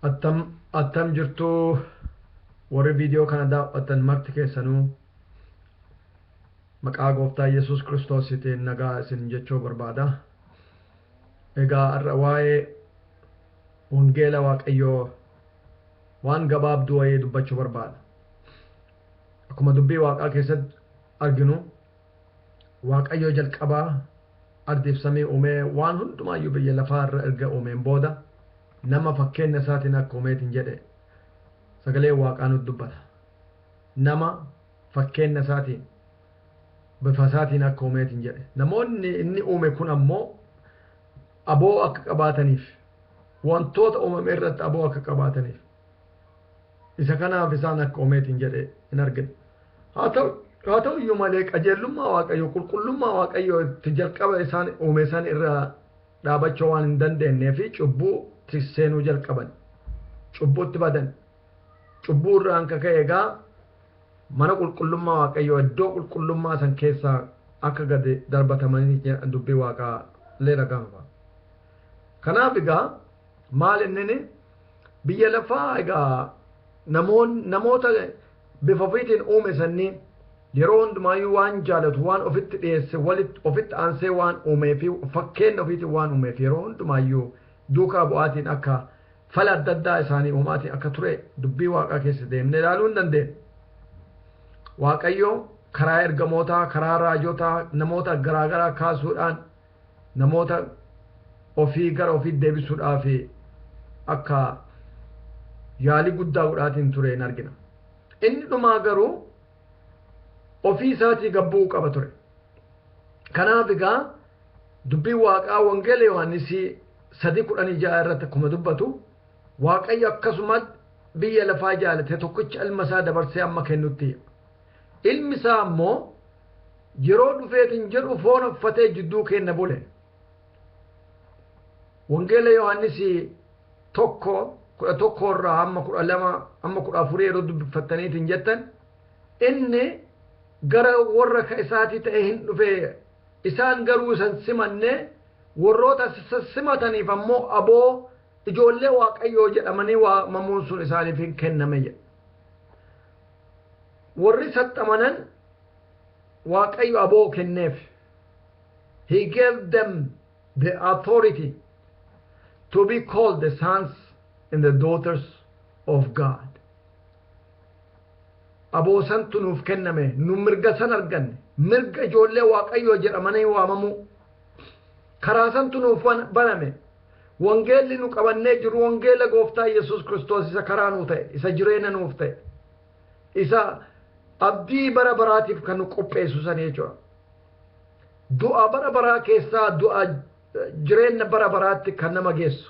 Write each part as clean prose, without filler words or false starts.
Attam jirtuu, warri viidiyoo kana daawwattan marti keessanuu? Maqaa Gooftaa Yesuus Kiristoositiin nagaa isin jechuu barbaada. Egaa har'a waa'ee wangeela Waaqayyoo waan gabaabduu wayii dubbachuu barbaada. Akkuma dubbii Waaqaa keessatti arginu, Waaqayyoo jalqabaa ardiif samii uumee, waan hundumaayyuu biyya lafaa irra erga uumeen booda, nama fakkeenya isaatiin akka uumeetiin jedhe sagalee Waaqaa nutti dubbata. Nama fakkeenya isaatiin, bifa isaatiin akka uumeetiin jedhe. Namoonni inni uume kun ammoo aboo akka qabaataniif, wantoota uumame irratti aboo akka qabaataniif, isa kanaaf isaan akka uumeetiin jedhe hin arginu. Haa ta'u iyyuu malee, qajeelummaa Waaqayyoo, qulqullummaa Waaqayyoo itti jalqaba isaan uume isaan irraa dhaabachuu waan hin dandeenyee fi cubbuu seenuu jalqaban. Cubbuutti badan. Cubbuu irraan kaka'e egaa mana qulqullummaa Waaqayyoo, iddoo qulqullummaa san keessaa akka gadi darbatamanii jedhan dubbii Waaqaa illee dhaga'ama. Kanaaf egaa maal inni biyya lafaa egaa namoota bifa ofiitiin uume sanniin yeroo hundumaayyuu waan jaalatu, waan ofitti dhiyeesse, walitti ofitti aansee waan uumee fi fakkeenya ofiitiin waan uumeef, yeroo hundumaayyuu duukaa bu'aatiin akka fala adda addaa isaanii uumaatiin akka ture dubbii Waaqaa keessa deemnee ilaaluu hin dandeenye. Waaqayyo karaa ergamootaa, karaa raajotaa, namoota garaagaraa kaasuudhaan namoota ofii gara ofiitti deebisuudhaaf akka yaalii guddaa godhaatiin ture hin argina. Inni dhumaa garuu ofii isaatii gabbuu qaba ture. Kanaaf egaa dubbiin Waaqaa Wangeela Yohaannisii 3:16 irratti akkuma dubbatu, Waaqayyo akkasumas biyya lafaa jaalate, tokkicha ilma isaa dabarsee amma kennutti. Ilmi isaa ammoo yeroo dhufeetiin jedhu foon uffatee jidduu kenna bule. Wangeela Yohaannisii 1:11 irraa hamma 12 hamma 14 yeroo dubbifattaniitiin jettan, inni gara warra ka isaatii ta'e hin dhufe, isaan garuu isan simanne. Warroota simataniif ammoo aboo ijoollee Waaqayyoo jedhamanii waamamuun sun isaaniif hin kenname jedha. Warri saxxamanan Waaqayyo aboo kenneef. He gave them the authority to be called the sons and the daughters of God. Aboo santu nuuf kenname, nu mirga san arganne, mirga ijoollee Waaqayyoo jedhamanii waamamuu. Karaa santu nuuf baname. Wangeelli nu qabannee jiru wangeela Gooftaa Yesuus Kiristoos, isa karaa nuu ta'e, isa jireenya nuuf ta'e, isa abdii bara baraatiif kan nu qopheessu san jechuudha. Du'a bara baraa keessaa du'a jireenya bara baraatti kan nama geessu.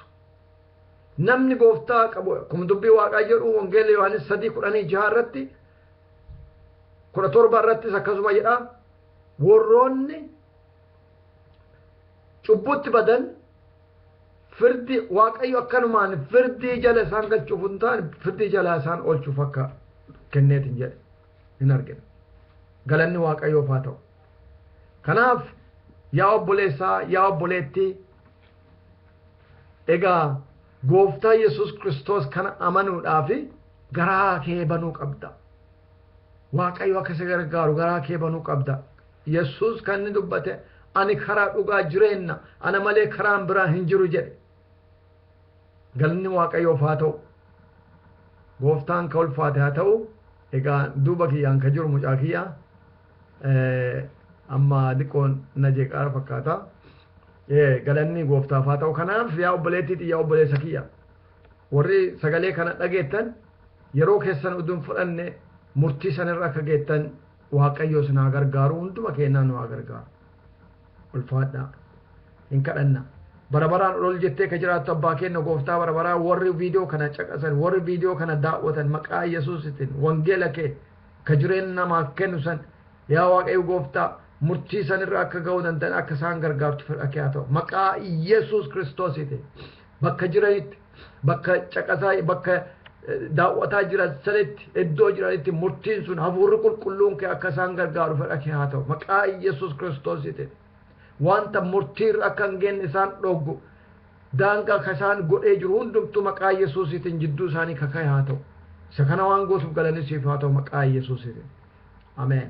Namni Gooftaa qabu, akkuma dubbii Waaqaa jedhu Wangeela Yohaannis 3:16 irratti, 17 irrattis akkasuma jedha, warroonni cubbutti badan firdi Waaqayyo akkanumaan firdii jala isaan galchuuf hin taane, firdii jala isaan oolchuuf akka kenneetiin jedhe hin argina. Galanni Waaqayyoof haa ta'u. Kanaaf yaa obboleessaa, yaa obboleettii, egaa Gooftaa Yesuus Kiristoos kana amanuudhaaf garaa kee banuu qabda. Waaqayyo akka si gargaaru garaa kee banuu qabda. Yesuus kan inni dubbate, "Ani karaa, dhugaa, jireenya, ana malee karaan biraa hin jiru" jedhe. Galanni Waaqayyoof haa ta'u. Gooftaan ka ulfaate haa ta'u. Egaa duuba kiyyaan ka jiru mucaa kiyya amma diqqoon na jeeqaara fakkaata. Galanni Gooftaaf haa ta'u. Kanaaf yaa obboleettii, yaa obboleessa kiyya, warri sagalee kana dhageettan, yeroo keessan utuu hin fudhanne murtii sanirra akka geettan Waaqayyo isin haa gargaaru, hunduma keenyaa nu haa gargaaru. Ulfaadhaa. Hin kadhanna. Bara baraan ol jettee ka jiraattu Abbaa keenya, Gooftaa bara baraa, warri viidiyoo kana caqasan, warri viidiyoo kana daawwatan, maqaa Yesuusitiin wangeela kee ka jireenya namaaf kennu san, yaa Waaqayyo Gooftaa, murtii sanirra akka ga'uu danda'an akka isaan gargaartu fedha kee haa ta'u. Maqaa Yesuus Kiristoositiin bakka jiranitti, bakka caqasaa, bakka daawwataa jiran sanitti, iddoo jiranitti murtiin sun Hafuurri Qulqulluun kee akka isaan gargaaru fedha kee haa ta'u. Maqaa Yesuus Kiristoositiin wanta murtiirra akka hin geenye isaan dhoggu Daangaa ka isaan godhee jiru hundumtuu maqaa Yesuusiitiin jidduu isaanii kaka'e haa ta'u. Isa kana waan gootuuf galanni siif haa ta'u maqaa Yesuusiitiin. Ameen.